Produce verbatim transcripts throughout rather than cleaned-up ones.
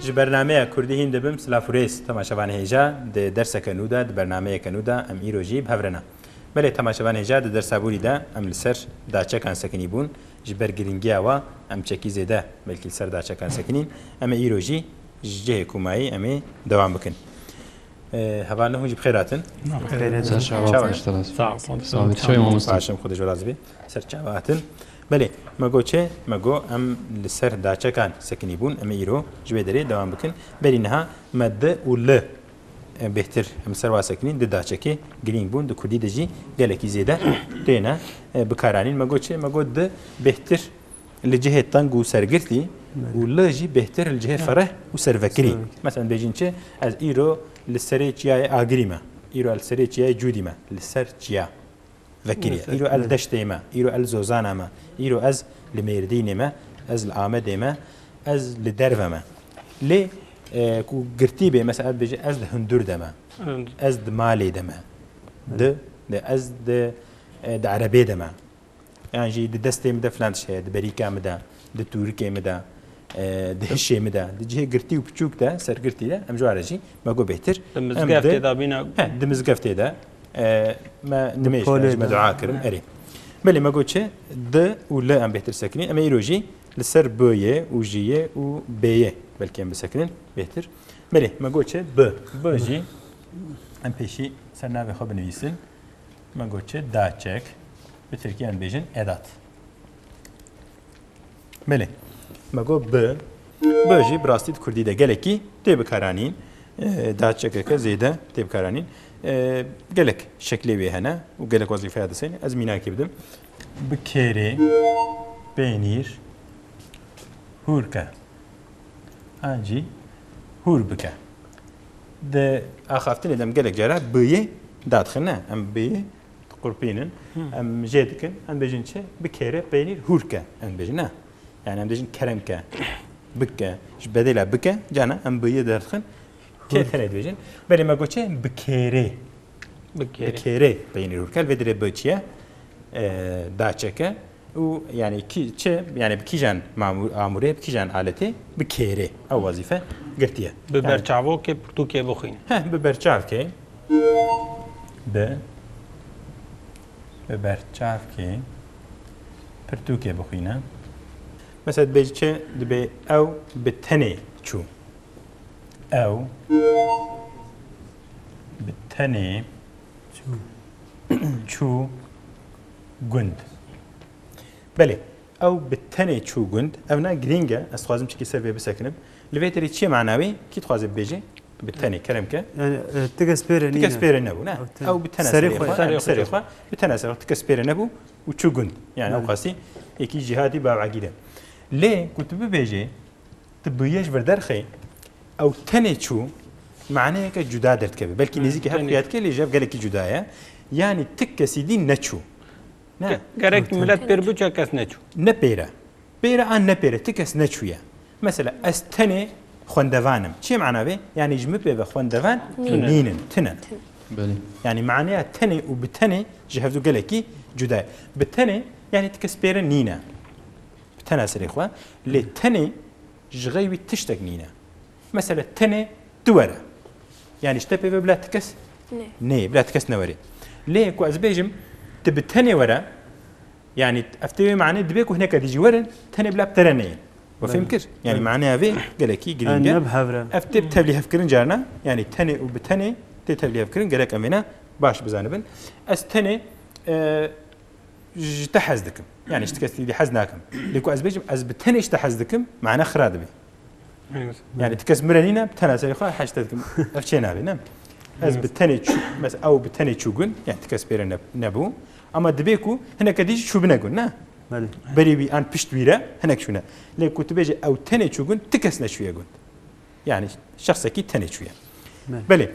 Ji bernameya Kurdî hîn dibim, silav û rêz temaşevanê hêja, di derseke nû de, di bernameyeke nû de em îro jî bi hev re ne. Belê temaşevanê hêja, di dersa borî de em li ser daçekan sekinî bûn. Ji ber girîngiya wa em çekî zêde belkî li ser daçekan sekinîn. Em ê îro jî ji cihê ku mayî em ê dewam bikin. Ee, hevalno hûn jî bi xêr hatin. Xêr hatin. Çawa? Sağ ol. Sağ ol. Çay olmasın. Başım, Xwedê ji we razî be. Ser çava hatin. Belê, me got çi? Me got em li ser daçekan sekinî bûn. Em ê îro ji vê derê dewam bikin. Berî niha me di û li, e, bêhtir em ser wa sekinîn. Di daçekê girîng bûn. Di kurdî de jî gelekî zêde têne, e, bikaranîn. Me got çi? Me got di bêhtir li cihê teng û sergirtî û li jî bêhtir li cihê fereh û servekirî. Servekirî. Mesela bêjin çi? Ez îro li serê çiyayê Agirî me. Îro ez li serê çiyayê Cûdî me. Li ser çiya vekirî. Mesela, îro el deştê me, îro el zozana me, îro ez li Mêrdînê me, ez li Amedê me, ez li derve me. Lê, e, ku girtî bê, mesela, ez bêje, ez di hundur de me, ez di malê de me, di, di, ez di, e, di erebê de me. Yan jî di destê min de filan tişt heye, di berîka min de, di tûrikê min de, e, di hişê min de, di cihê girtî û piçûk de, sergirtî de, em ji wa re jî me got bêhtir. Di mizgeftê de bîne. He, di mizgeftê de, e, me nimêj, polê ji me de dua kirin, erê. Belê me got çi? Di û li em bêhtir sekinîn. Em ê îro jî li ser biyê û jiyê û bêyê belkî em bisekinin bêhtir. Belê me got çi? Bi. Bi jî em pêşî ser navê xwe binivîsin. Me got çi? Daçek. Bi tirkî em bêjin edat. Belê. Me got bi. Bi jî bi rastî di kurdî de gelekî tê bikaranîn. E, daçekeke zêde tê bikaranîn. E, gelek şeklê wê hene û gelek wezîfeya disên. Ez mînakê bidim. Bi kêrê, peynîr, hûrke. An jî hûr bike. Di axaftinê de em gelek cara biyê dadixin, ne? Em biyê diqurpînin, em jê dikin, em bêjin çi? Bi kêrê peynîr hûr ke, em bêjin, ne? Yani em bêjin kerem ke, bike, ji bedêla bike, cana em biyê derdixin, kê tenê dibêjin. Belê me got çi? Bi kêrê. Bi kêrê. Bi kêrê peynîr hûr ke. Vê dirê bi çi ye? E, daçeke. Û yani kî, çi, yani bi kîjan mamû-, amûrê, bi kîjan aletê, bi kêrê ew wezîfe girtiye. Bi Yani berçavokê pirtûkê bixwîne. Heh, bi berçavkê, bi, bi berçavkê pirtûkê bixwîne. Mesela dibê çi, dibê ew bi tenê çû. Ew bi tenê çû gund. Belê, ew bi tenê çû gund. Ev ne girîng e, ez dixwazim çikî ser vê bisekinim. Li vê derê çi ye mana wê? Kî dixwaze bibêje? Bi tenê, kerem ke. Yani, e, ti kes pê re Ti kes nîne. Pê re nebû, ne? Ew ten-, Ew bi tena serê serê xwe. Xwe, Serê serê xwe. Xwe. Bi tena serê xwe. Ti kes pê re nebû û çû gund. Yani ew Belê. Qasî yekî cîhatî bi ew egîd e. Lê ku tu bibêjê, tu bûye ji vir derxê, ew tenê çû, maneyeke cuda derdikeve. Belkî Hı, nêzîkî her tenê. Xuya dike, lê ji hev gelekî cuda ye. Yani ti kesî dî neçû. Ne? Ge-, gerek Hı, millet tenê. Pêr biçe kes neçû. Ne pêre. Pêre an ne pêre, ti kes neçûye. Mesela ez tenê xwendevan im. Çi mana vê? Yani ji min pê ve xwendevan Nîn. Nînin, tine. Belê. Yani maneya tenê û bi tenê ji hevdu gelekî cuda ye. Bi tenê yani ti kes pêre nîne. Bi tena serê xwe. Lê tenê ji xeywî tiştek nîne. Mesela tenê tu were. Yani ji te pê ve bila ti kes Nê. Nê, bila ti kes newere. Lê ku ez bêjim, tu bi tenê were, yani ev tê wê mane dibe ku hineke dî jî werin, tenê bila bi te re neyên. We fêm Belê. Kir? Yani Belê. Maneya vê gelekî girîng e. Ev ne bi hev re. Ev tê bi tevlîhevkirin carna, yani tenê û bi tenê tê tevlîhevkirin, gerek em vêna baş bizanibin. Ez tenê, e, ji te hez dikim. Yani ji ti kes dî hez nakim. Lê ku ez bêjim, ez bi tenê ji te hez dikim, mane xira dibe. Evet. Yani ti kes min re nîne, bi tena serê xwe hez te dikim. Ev çê nabe, ne? Ez Evet. Bi tenê çû, mesela ew bi tenê çû gund, yani ti kes pê re ne-, nebû. Ama dibe ku hineke dî jî çûbine gund, ne? Belê. Berî wî an pişt wî re hinek çûne. Lê ku tu bêje ew tenê çû gund, ti kes neçûye gund. Yani şexsekî tenê çûye. Belê. Belê.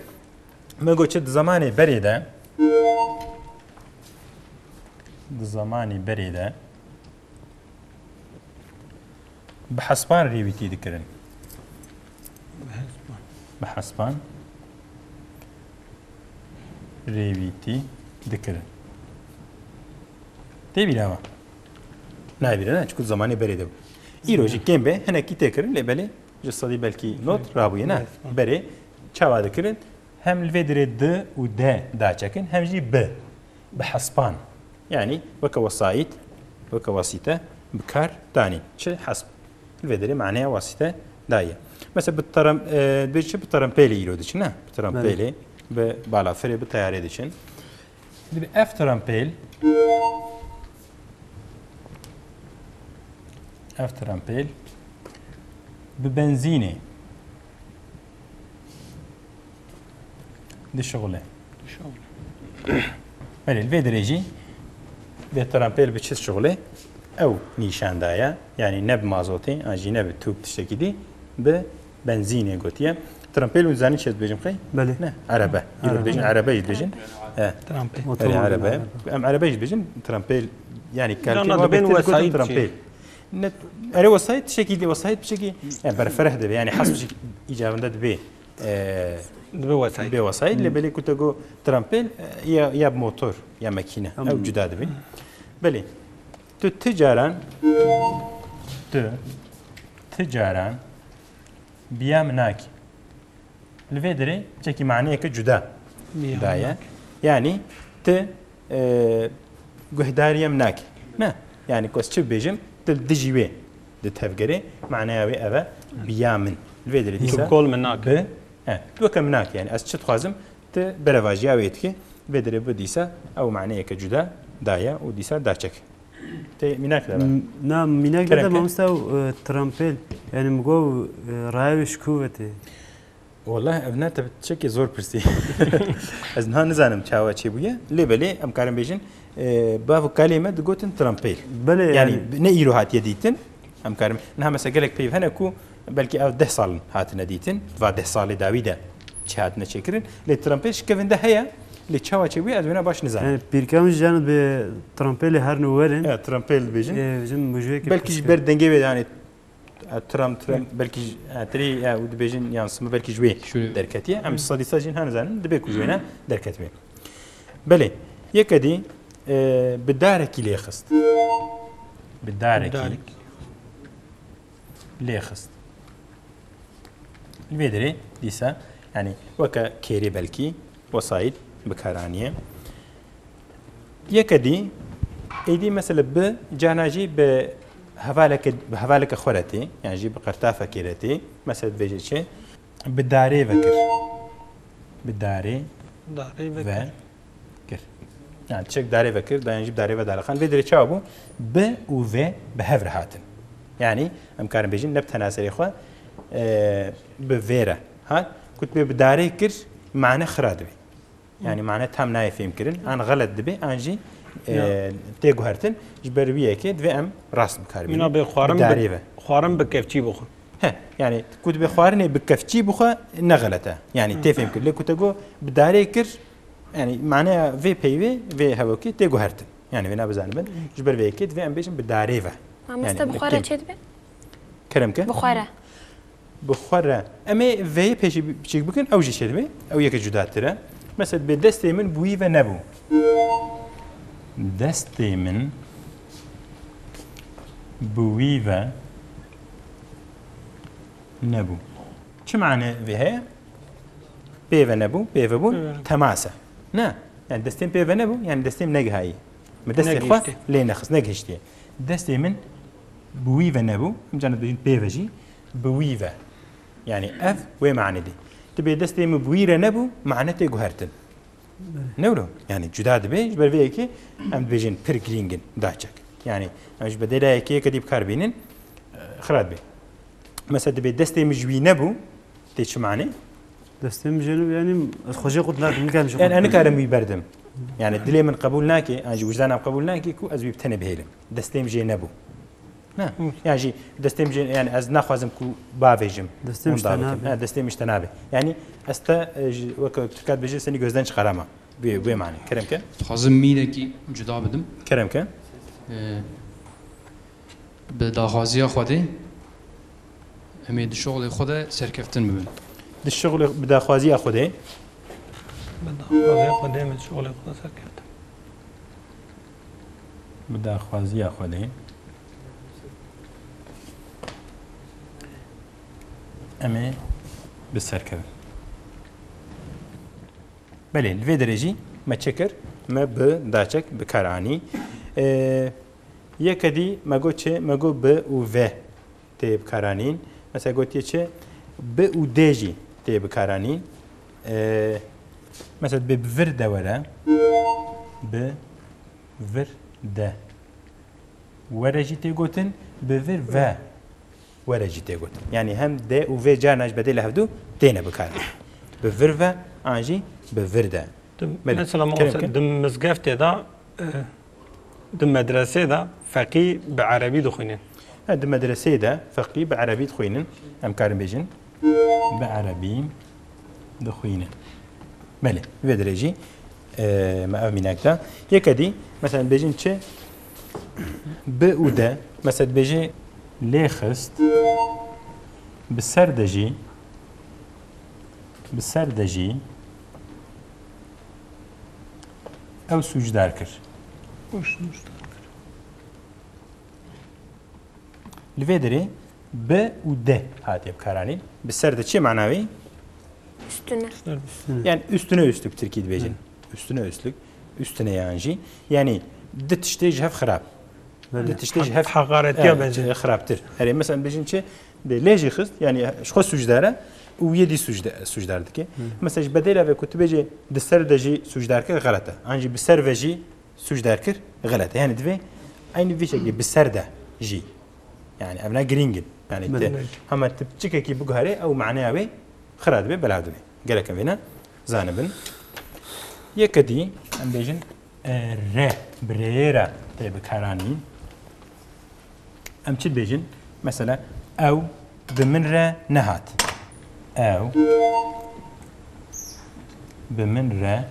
Me got çi di zemanê berê de, di zemanê berê de bi hespan rêwîtî dikirin. Bi hespan. Bi hespan rêwîtî dikirin. Tê bîra me? Nayê bîra, ne? Çiku di zemanê berê de bû. Îro jî kêm be, hinekî tê kirin, lê belê Ji sedî belkî not rabûye, ne? Evet. Berê çawa dikirin? Hem li vê derê di û de daçekin, hem jî bi. Bi hespan. Yanî weke wesayît, weke wasîte bi kar danîn. Çi? Hesp. Li vê derê maneya wasîte daye. Mesela bi terem-, e, dibê çi? Bi terempêlê îro diçin, ne? Bi terempêlê, bi balafirê, bi teyarê diçin. Dibê ev terempêl, ev terempêl bi benzînê dişixule. Belê, li vê derê jî vê terempêl bi çi dişixule? Ew nîşan daye. Yanî ne bi mazotê, an jî ne bi tûk tiştekî dî, bi benzînê gotiye. Terempêl hûn zanîn çi dibêjin qey? Belê. Ne, erebe. Îro Erebe. Dibêjin erebe jî dibêjin. He. Terempêl. Belê, otomobil erebe. Erebe. Em erebe jî dibêjin, terempêl. Yanî Yanî kelkê dibên muhabetê digotin wesayît terempêl. Jî. Ne, erê wesayît tiştekî dî, wesayît tiştekî, yani berfereh dibe, yani hesp jî îcabinde dibe. E, Dibe wesayît. Dibe wesayît, lê belê ku te got terempêl, e, ya, ya motor, ya makîne. Tamam. Ew cuda dibe. Belê. Tu ti caran, tu ti caran biya min nakî. Li vê derê çekî maneyeke cuda Biya daye. Min nakî. Yanî ti, e, guhdarî em nakî. Ne? Yanî ku ez çi bibêjim, tu li dijî wê di tevgerê, maneya wê ev e, biya min. Li vê derê dîsa Tu kol min nakî. Bi, e, tu weke min nakî. Yanî ez çi dixwazim, tu berevajiya wê dikî. Vê derê bi dîsa ew maneyeke cuda daye û dîsa daçek. Tê mînak de be. M-, na, mînak de Kerem de ke. Mamoste ew, e, trampêl. Yani mi got, e, raya wê ji ku ve tê? Wallahî ev ne te çekê zor pirsî. Ez niha nizanim çawa çêbûye. Lê belê em karin bêjin, e, bav û kalê me digotin trampêl. Belê, yani, yani ne îro hatiye dîtin. Em karin. Niha mesela gelek peyv hene ku belkî ev deh sal hatine dîtin. Va deh salê dawî de çi hatine çêkirin. Lê trampêl şikevin de heye. Lê çawa çêbûye ez wêna baş nizanim. Yani pîrka min jî canan bi trampêlê herin û werin. Evet, trampêl dibêjin. Ê, jin mujûyeke Belkî ji pirsî. Ber dengê wê de, yani, e, tram, tram, belkî ji, e, tirî, e, û dibêjin yan sima belkî ji wê Şû- derketiye. Em sedî sed jî niha nizanin, dibe ku ji wê ne derketibe. Belê, yeke dî, e, bi darekî lê xist. Bi darekî Bi darekî. lê xist. Li vê derê dîsa, yani weke kêrê belkî, wesayît bi kar aniye. Yeke dî, êdî mesela bi cana jî bi hevaleke, bi hevaleke xwe re tê, yan jî bi qertafekê re tê. Mesela dibêje çi? Bi darê ve kir. Bi darê Darê ve ve kir. kir. Yani çek darê ve kir, dayan jî bi darê ve dalixan. Vê derê çawa bû? Bi û ve bi hev re hatin. Yani em karin bêjin ne bi tena serê xwe, e, bi vê re hat. Ku dibê bi darê kir, mane xira dibe. Yani mane tam nayê fêhm kirin. An xelet dibe, an jî, e, Ya. tê guhertin. Ji ber wî yekê divê em rast bi kar bînin. Mîna bê xwarin Bi bi, darê ve. xwarin bi kevçî bixwe. He, yani ku dibê xwarinê bi kevçî bixwe ne xelet e. Yani tê fêhm kir. Lê ku te got bi darê kir, yani maneya vê peyvê, vê hevokê tê guhertin. Yani wê nabizanibin. Ji ber vê yekê divê em bêjin bi darê ve. Mamoste Yani bi xwe re kêm. çê dibe? Kerem ke? Bi xwe re. Bi xwe re. Em ê veyê pêşî bi-, biçîk bikin, ew jî çê dibe. Ew yeke cudatir e. Mesela dibê destê min bi wî ve nebû. Destê min bi wî ve nebû. Çi mane vê heye? Pê ve nebû, pê ve bûn, Pê ve nebû. Temas e. Ne? Yani destê min pê ve nebû, yani destê min negihayî. Min destê xwe Negihiştî. lê nexist, negihiştiye. Destê min bi wî ve nebû, em carna dibêjin pê ve jî, bi wî ve. Yani ev wê mane dê. Dibê destê min bi wî re nebû, mane tê guhertin. Ne wilo? Yani cuda dibe, ji ber vê yekê em dibêjin pir girîng in, daçek. Yani em ji bedêla yekê yeke dî bi kar bînin, e, xira dibe. Mesela dibê destê min ji wî nebû, tê çi manê? Destê min ji wî nebû, yani ez xwe jê qut nakim, nikarim jê Yani qut ez nakim. nikarim wî berdim. Yani dilê min qebûl nake, an jî wijdanam qebûl nake ku ez wî bi tenê bihêlim. Destê min jê nebû. Ne? Hı. Yani jî destê min jê, yani ez naxwazim ku bavêjim. Destê min Hûn ji te dabikin. nabe. Ha, destê min ji te nabe. Yani ez te, e, ji, wek Tirka dibêje, seni gözden çıkaramam. Wê, wê mane. Kerem ke. Dixwazim mînekî cuda bidim. Kerem ke. Ee, bi daxwaziya Xwedê em ê di şixulê xwe de serkeftin bibin. Di şixulê, bi daxwaziya Xwedê. Bi daxwaziya Xwedê em ê di şixulê xwe de serkeftin. Bi daxwaziya Xwedê. Em ê bi ser kevin. Belê, li vê derê jî me çi kir? Me bi daçek bi kar anî. Ee, yeke dî me got çi? Me got bi û ve tê bikaranîn. Mesela gotiye çi? Bi û de jî tê bikaranîn. Ee, mesela dibê bi vir de were. Bi vir de. Were jî tê gotin, bi vir ve were jî tê gotin. Yani hem de û ve carna ji bedêla hevdu têne bikaranîn. Bi vir ve an jî bi vir de. Di, Belê, mesela kerem mamoste, ke. Di mizgeftê de, e, di medresê de feqî bi erebî dixwînin. He, di medresê de feqî bi erebî dixwînin. Em karin bêjin. Bi erebî dixwînin. Belê, vê derê jî, e, me ev mînak da. Yeke dî, mesela bêjin çi? Bi û de, mesela dibêjê lê xist, bi ser de jî, bi ser de jî, ew sûcdar kir. Ew sûcdar kir. Li vê derê bi û de hatiye bikaranîn. Bi ser de çi mana wê? Üstüne. Ser üstüne. Yani üstüne üstlük tirkî dibêjin. Hı. Üstüne üstlük. Üstüne yan jî. Yani di tiştê ji hev xirab. Belê. Di tiştê ji hev Hak-, haqaretiya Evet, bence. Xirabtir. Herê mesela bêjin çi? De lê jî xist, yani ji xwe sûcdar e û yê dî sûcde-, sûcdar dike. Hı. Mesela ji bedêla vê ku tu bêjê di ser de jî sûcdar kir, xelet e. An jî bi ser ve jî sûcdar kir, xelet e. Yani divê eynî vî şeklê bi ser de jî. Yani evna girîng in. Yani Belê. te, hema tu çikekî biguherê, ew maneya wê xira dibe, belav dibe. Gerek em vêna zanibin. Yeke dî, em bêjin, e, re, bi rêyê re tê bikaranîn. Em çi dibêjin? Mesela, ew bi min re nehat. Ew bi min re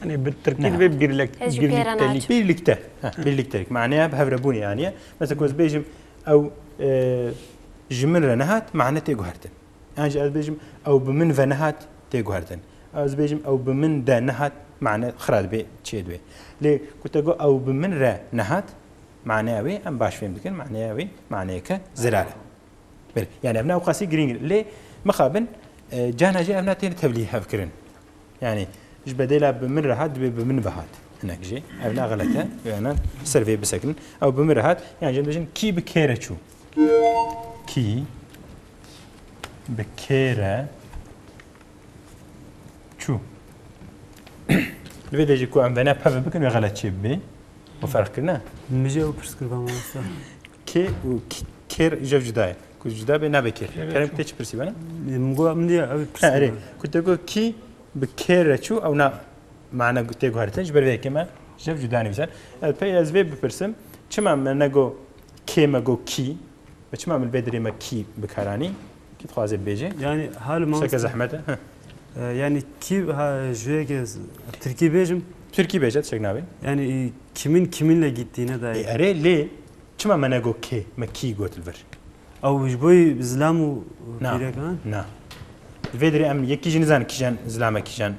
Yani bi tirkî Ne? dibê birlik-, Ez ji pêre birliktelik. naçim. Birlikte. Ha, birliktelik. Maneya bi hevrebûnê aniye. Mesela, ku ez bêjim, ew, e, ji min re nehat, mane tê guhertin. Yan jî ez bêjim, ew bi min ve nehat, tê guhertin. Ez bêjim, ew bi min de nehat, mane xira dibê, çê dibê. Lê ku te got, ew bi min re nehat, maneya wê em baş fêm dikin, maneya wê maneyeke zelal e. Belê, yani evna ewqasî girîng in. Lê mixabin, e, cana jî evna têne tevlî hevkirin. Yani ji bedêla bi min re hat, dibê bi min ve hat. Hinek jî. Evna xelet e. Evna ser vê bisekinin. Ew bi min re hat. Yani jî em dibêjin kî bi kê re çû. Kî bi kê re çû. Li vê de jî ku em vena peve bikin, wê xelet çê bibê. Û ferq kirine? Min jî ew pirs kir, mamoste. Kê û k-, kêr jev cuda ye. Ku cuda bê nabe kêr. Kerem, te çi pirsî bana? Min got, min diye ew pirs Ha, erê. kir. Ku te got kî bi kê re çû, ew na mane gu-, tê guhertin, ji ber vê yekê me jev cuda nivîsar. Ez pey ez vê bipirsim, çima me nego kê, me go kî? Ve çima min vê derê me kî bikaranî? Kî dixwaze bibêje? Yani, hal Şeke mamoste. zehmet e. Heh. E, yani kî ha, ji yekê z-, tirkî bêjim. Tirkî bêje, tiştek nabê. Yani, e, kimin kiminle gittiğine dair. E, erê, lê çima me nego kê, me kî got li vir? Ew ji bo zilam û Na, pîrekan? na. Li vê derê em yekî jî nizanin kîjan zilame, kîjan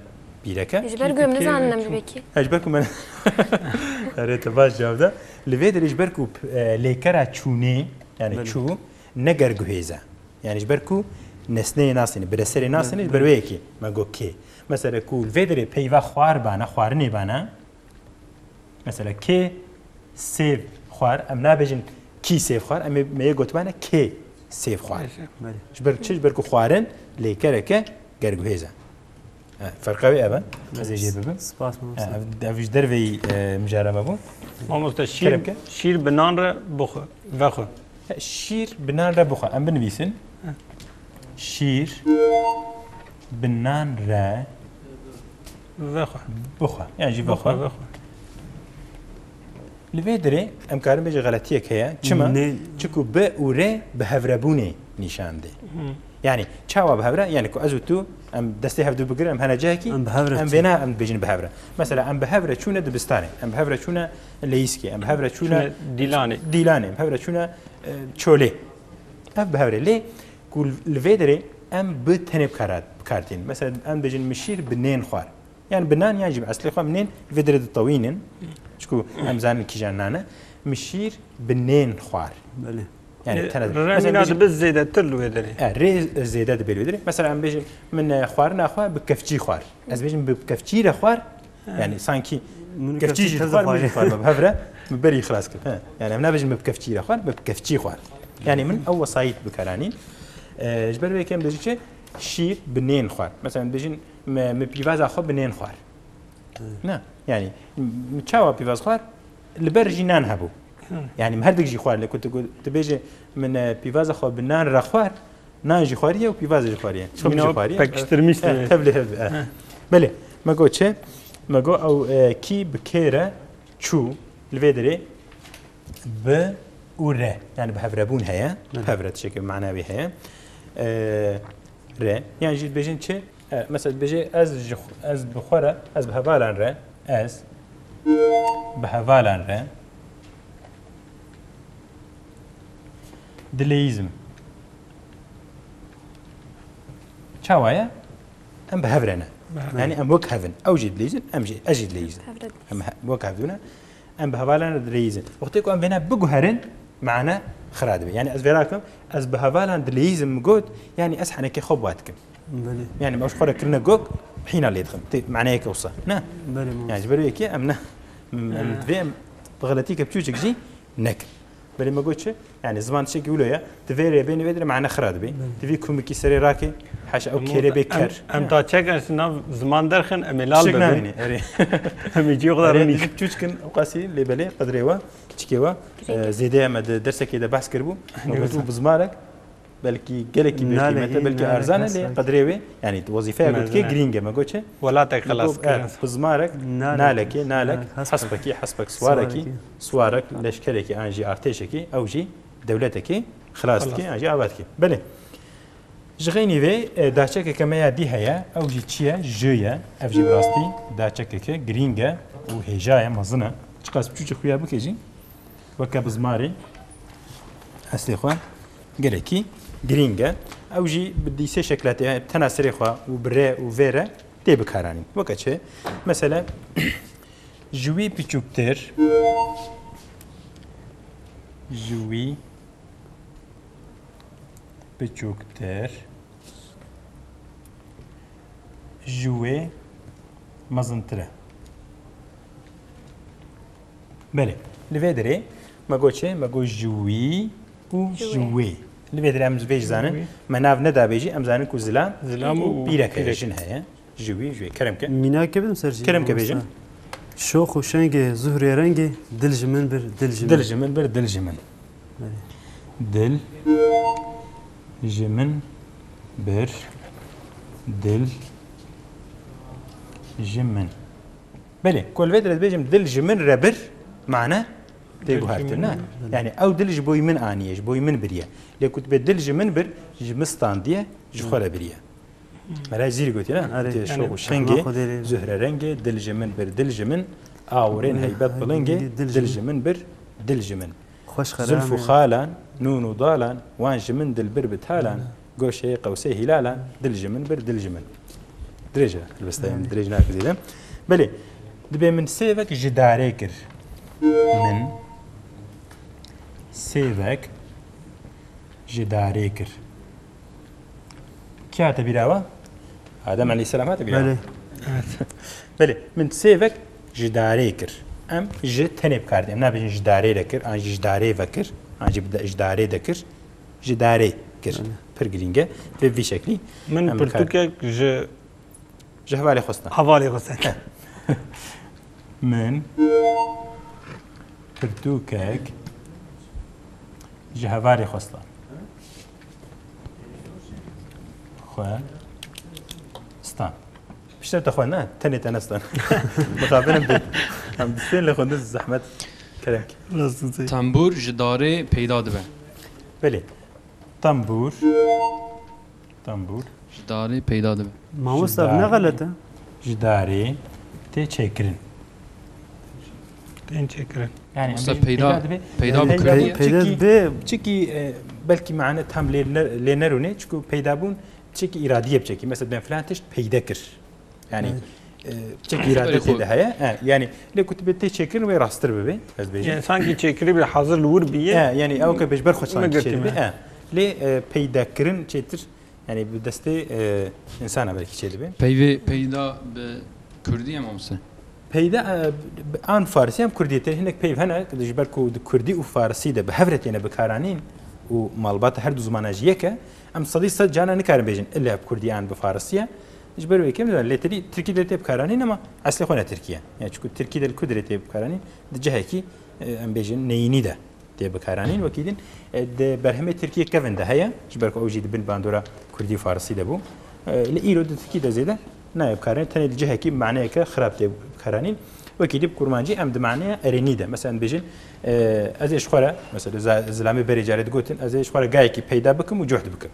pîreke. Ji ber ku em nizanin em dibê kî. He, ji ber ku me Erê, te baş cevap da. Li vê derê ji ber ku, e, lêkera çûnê, yani Belê. çû, ne gerguhêz e. Yani ji ber ku nesneyê nasîne, bireserê nasîne, ji ber Belê. wê yekê me got kê. Mesela ku li vê derê peyva xwar bana, xwarinê bana, mesela kê sêv xwar, em nabêjin kî sêv xwar, em ê, me yê gotibane kê sêv xwar. Belê. Ji ber çi? Ji ber ku xwarin lêkereke gerguhêz e. E, ferqa wê ev e. Ez ê jê bibim. Spas, mamoste. E, ev, ev ji derveyî, e, mijara me bû. Mamoste, şîr, Kerem ke? şîr bi nan re bixwe, vexwe. E, şîr bi nan re bixwe. Em binivîsin. E. Şîr bi nan re Vexwe. bixwe. Yan jî Bixwe, vexwe. vexwe. Li vê derê em karin bêjin xeletiyek heye. Çima? Ne- Çiku bi û re bi hevrebûnê nîşan dê. Hı. Yani çawa bi hev re? Yani ku ez û tu em destê hevdu bigirin, em hene cihekî, Em bi hev re em çûn. vêna em dibêjin bi hev re. Mesela em bi hev re çûne dibistanê, em bi hev re çûne leyîskê, em bi hev re çûne Çûne dîlanê. dîlanê, em bi hev re çûne, e, çolê. Ev bi hev re. Lê ku li vê derê em bi tenê bikara-, bikar tînin. Mesela em dibêjin min şîr bi nên xwar. Yani bi nan yan jî bi eslê xwe em nên vê derê ditewînin. Çiku em zanin kîjan nan e. Min şîr bi nên xwar. Belê. Yani, e, tene, re mesela, mîna bêjin, dibe zêdetir li wê derê. E, rê zêde dibe li wê derê. Mesela, em bêjin, min, e, xwarina xwe bi kefçî xwar. Ez bêjim, bi kefçî re xwar. Ha. Yani, sankî min kefçî jî dixwar, min jî dixwar, me bi hev re, min berî xilas kir. Ha. Yani, em nabêjin, min bi kefçî re xwar, min bi kefçî xwar. Yani, min ew wesayît bikaranîn. E, ji ber wê yekê em dibêjin çi? Şîr bi nên xwar. Mesela, em dibêjin, me, me pîvaza xwe bi nên xwar. Ne, yani, m-, çawa pîvaz xwar? Li ber jî nan hebû. Hı. Yani, her dik jî xwar, lê ku tu, ku tu bêje, min, e, pîvaza xwe bi nan re xwar, nan jî xwariye û pîvazê jî xwariye. Çixim jî xwariye. Pekiştirmiş. Eh, tev lê hev, eh. Belê, me got çi? Me got ew, e, kî bi kê re çû, li vê derê bi û re. Yani, bi hevrebûn heye. Belê. Bi hev re tiştekî manawî heye. E, re. Yan jî dibêjin çi? E, mesela dibêje, ez ji xwe, ez bi xwe re, ez bi hevalan re, ez bi hevalan re dileyîzim. Çawa ye? Em bi hev re ne. Bi hev re. Yani em wek hev in. Ew jî dileyîzin, em jî, ez jî dileyîzim. Hev re. Em he-, wek hev dibine. Em bi hevalan re dileyîzin. Wextê ku em vêne biguherin, mane xira dibe. Yani ez vêra kim, ez bi hevalan dileyîzim min got, yani ez henekê xwe bi wa dikim. Belê. Yani me ji xwe re kirine gok, hîna lê dixim. Tê maneyeke wisa. Ne? Belê, mamoste. Yani ji ber wê yekê em ne, em, em divê em bi xeletîke biçûçik jî nekin. Belê me got çi? Yani ziman tiştekî wilo ye. Divê rê bênî vê dire mane xira dibe. Belê. Divê kumikî serê rake, haşa ew kêrê bê ker. Em, em ta çek ez nav ziman derxin, em ê lal bibin. Tiştek nabînî, erê. Em ê cî xwe Erê, rûnî. Divê biçûçik in, ew qasî lê belê, qedrê we, kiçikê we. E, zêde ye me di dersekê de behs kiribû. Me gotibû bizmarek. Belkî gelekî bêqîmet e, belkî erzan e, lê qedrê wê, yani wezîfeya ku dike girîng e, me got çi? Welatek xilas kirin. Bizmarek, nalekê, nalek, hespekî, hespek, siwarekî, siwarek, leşkerekî an jî artêşekî, ew jî dewletekî xilas dike, an jî ava dike. Belê. Ji xeynî vê, e, daçekeke me ya dî heye, ew jî çi ye? J ye. Ev jî bi rastî daçekeke girîng e û hêja ye, mezin e. Çiqas biçûçik xuya bike jî, weke bizmarê eslê xwe gelekî girîng e. Ew jî bi dîsê şekla tê, tena serê xwe û bi rê û vê re tê bikaranîn. Weke çi? Mesela, ji wî biçûktir, ji wî biçûktir, ji wê mezintir e. Belê. Li vê derê me got çi? Me got ji wî û ji wê. Ji wê. Li vê derê em ji vê jî zanin. Ji wê. Me nav nedabê jî, em zanin ku zilam, zilam û, û pîreke, pîreke jin heye. Ji wî, ji wê. Kerem ke. Mînakê bidim ser jî. Kerem ke bêjin. Şox û şengê zuhrê rengê, dil ji min bir, dil ji min. Dil ji min bir, dil ji min. Belê. Dil ji min bir, dil ji min. Belê, ku li vê derê dibêjim dil ji min re bir, mane tê guhertin, ne? Dil ji min re bir. Yani ew dil ji boyî min aniye, ji boyî min biriye. Lê ku dibê dil ji min bir, ji min standiye, ji xwe re biriye. Mela Zîrî gotiye, ne? Erê. Gotiye, yani, şox û şengê, Xwedê rê, zuhre rengê, dil ji min bir, dil ji min, awirên heybet bilingê, dil ji min bir, dil ji min. Xweş xeram e. Zulf û xalan, nûn û dalan, wan ji min dil bir bi talan, goşeyê qewsê hîlalan, dil ji min bir, dil ji min. Dirêj e, helbesteyê min, belê, dirêj nake zêde. Belê, dibê min sêvek ji darê kir. Min sêvek ji darê kir. Kî hate bîra we? Adem aleyhisselam hate bîra we? Belê. Evet. Belê, min sêvek ji darê kir. Em ji tenê bi kar dînin. Em nabêjin ji darê re kir, an jî ji darê ve kir, an jî bi de-, ji darê de kir. Ji darê kir. Belê. Pir girîng e. Vê vî şeklî em bi kar dînin. Min pirtûkek ji Ji hevalê xwe stan. Hevalê xwe stan. Min pirtûkek ji hevalê xwe stan. Xwe stan. Piştre te xwe ne, tenê te nestan. Mixabin em dê. Em distên lê xwendin zehmet kerem kî. Rast dizî. Tembûr ji darê peyda dibe. Belê. Tembûr. Tembûr. Ji darê peyda dibe. Mamoste, ev ne xelet e? Ji darê tê çêkirin. Tên çêkirin. Yani, mamoste, em bêjin peyda, peyda dibe. Peyda bi kurdî ye? Peyda dibe. Çikî, e, belkî mane tam lê ne-, lê nerûne, çiku peyda bûn, çikî îradiye biçekî. Mesela, ben filan tişt peyde kir. Yani, e, çek îrade tê de heye. E, yani, lê ku tu bê tê çêkirin wê rasttir bibe, ez bêjim. Yani, sanki çêkirî bile hazir li wir biye. E, yani, ew ke bêj ber xwe sanki çêdibe. E, lê, e, peydakirin çêtir, yani, bi destê, e, insana belkî çêdibe. Peyvê, peyda bi Kurdî ye mamoste? Peyda, e, bi, an Farsî em Kurdî ye. Tê hinek peyv hene, ji ber ku di Kurdî û Farsî de bi hev re têne bikaranîn û malbata her du zimana jî yek e, em sedî sed cana nikarin bêjin ille bi Kurdî an bi Farsî ye. Ji ber wê kêm lê têdî Tirkî de tê bikaranîn, ama eslê xwe ne Tirkî ye. Yani, çiku Tirkî de li ku dirê tê bikaranîn, di cihekî, e, em bêjin neyînî de tê bikaranîn. Wekî din, e, di berhemê Tirkiyê kevin de heye, ji ber ku ew jî di bin bandora Kurdî û Farsî de bû. E, li îro di Tirkî de zêde nayê bikaranîn, tenê di cihekî maneyeke xirab tê bikaranîn. Wekî din bi kurmancî em di maneya erênî de. Mesela em bêjin, e, ez ê ji xwe re, mesela za-, zilamê berê carê digotin, ez ê ji xwe re gayekî peyda bikim û cuhd bikim.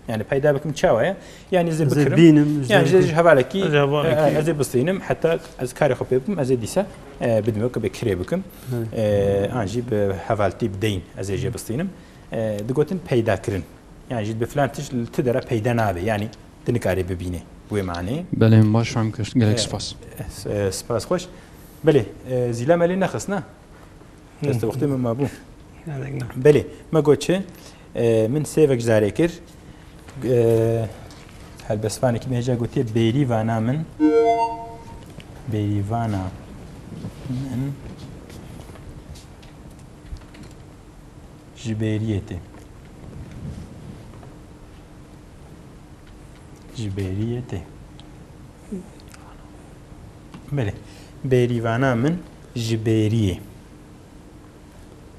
Yani peyda bikim çawa ye? Yani ez ê bikirim. Bînim, yani ez ê ji hevalekî, ez ê hevalekî, e, e, ez ê bistînim, heta ez karê xwe pê bikim, ez ê dîsa, e, bidime ku bê kirê bikim. E, an jî bi hevaltî bi deyn ez ê jê bistînim. E, digotin peyda kirin. Yani jî bi filan tişt li tu dera peyda nabe. Yani tu nikarê bibînê. Bu wê manê. Belê, min baş fehm kir. Gelek spas. E, s-, e, spas xweş. Belê, e, Zîla me lê nexist, ne? Destê wextê min mabû. Belê, me got çi? E, min sêvek ji darê kir. E, helbestvanekî me hêja gotiye, bêrîvana min. Bêrîvana min ji bêriyê tê. Ji bêriyê tê. Belê. Bêrîvana min ji bêriyê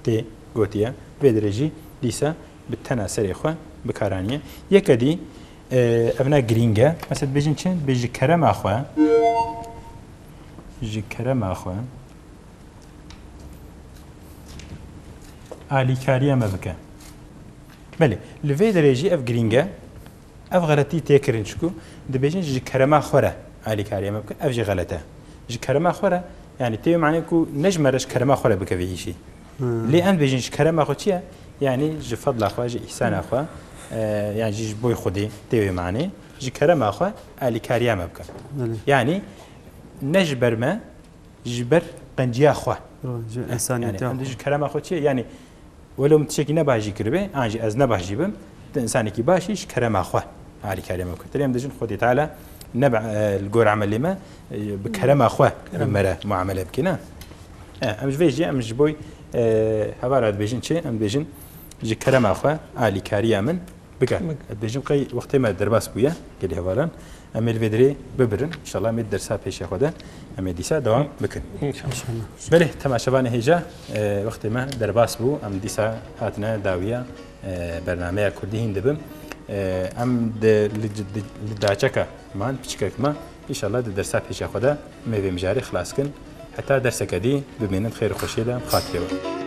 tê gotiye. Vê dirê jî dîsa bi tena serê xwe bikaranî ye. Yeke dî, e, ev ne girîng e. Mesela dibêjin çi? Dibê ji kerema xwe. Ji kerema xwe alîkariya me bike. Belê, li vê dirê jî ev girîng e. Ev xeletî tê kirin, çiku dibêjin ji kerema xwe re alîkariya me bike, ev jî xelet e. Ji kerema xwe re, yani tê wê manê ku ne ji me re, ji kerema xwe re bike vê îşî. Hmm. Lê em dibêjin ji kerema xwe çi ye? Yani ji fedla xwe, ji îhsana xwe, e, yani jî ji boy Xwedê tê wê manê. Ji kerema xwe alîkariya me bike. Belê. Yani ne ji ber me, ji ber qenciya xwe. Ji, eh, insaniyetiya xwe. Em dê ji kerema xwe çi ye? Yani, welo min tiştekî ne baş jî kiribe, an jî ez ne baş jî bim, tu insanekî baş î, ji kerema xwe alîkariya me bike. Em dibêjin Xwedê Teala ne bi, eh, li gor emelê me, eh, bi kerema xwe bi me re muamele bike, ne? Eh, em ji vê jî, em ji boy, eh, hevara dibêjin çi? Em dibêjin ji kerema xwe alîkariya min bike. Bike. Dibêjim qey wextê me derbas bûye, gelî hevalan. Em ê li vê dirê bibirin. Înşallah em ê dersa pêşiya xwe de em ê dîsa dewam bikin. Înşallah. Belê, temaşevanê hêja, e, wextê me derbas bû. Em dîsa hatine dawiya, e, bernameya Kurdî hîn dibim. E, em di, li, di, li daçeka man, piçikek me, înşallah di dersa pêşiya xwe de em ê vê mijarê xilas kin. Heta derseke dî bimînin xêr û xweşiyê de, bi xatirê we.